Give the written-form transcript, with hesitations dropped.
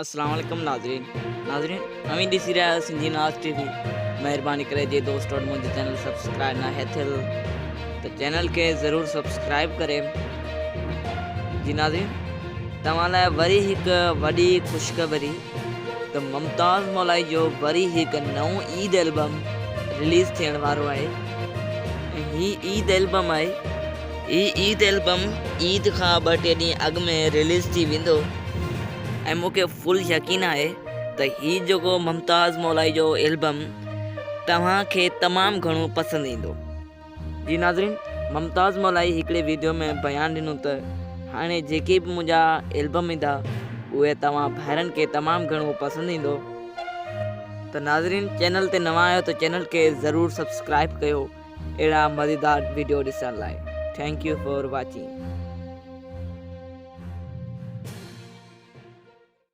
اسلام عليڪم ناظرين ناظرين اوهين ڏسي رهيا آهيو سنڌي ناز ٽي وي مهرباني ڪري جي دوست وٽ منهنجو چينل سبسڪرائب ناهي ٿيل ته چينل کي ضرور سبسڪرائب ڪري جي ناظرين توهان لاء وري هڪ وڏي خوشخبري ته ممتاز مولائي جو وري هڪ نئون عيد البم رليز ٿيڻ وارو آهي ۽ هي عيد البم آهي هي عيد البم عيد کان ٻه ٽي ڏينهن اڳ ۾ رليز ٿي ويندو ۽ مون کي فل يقين آهي ته هي جيڪو ممتاز مولائي جو البم توهان کي تمام گهڻو پسند ايندو. جي ناظرين ممتاز مولائي هڪڙي ويڊيو ۾ بيان ڏنو ته هاڻي جيڪي به منهنجا البم ايندا اهي توهان ڀائرن کي تمام گهڻو پسند ايندو ته ناظرين چينل تي نوان آهيو ته چينل کي ضرور سبسڪرائب ڪيو اهڙا مزيدار ويڊيو ڏسڻ لاء thank you for watching.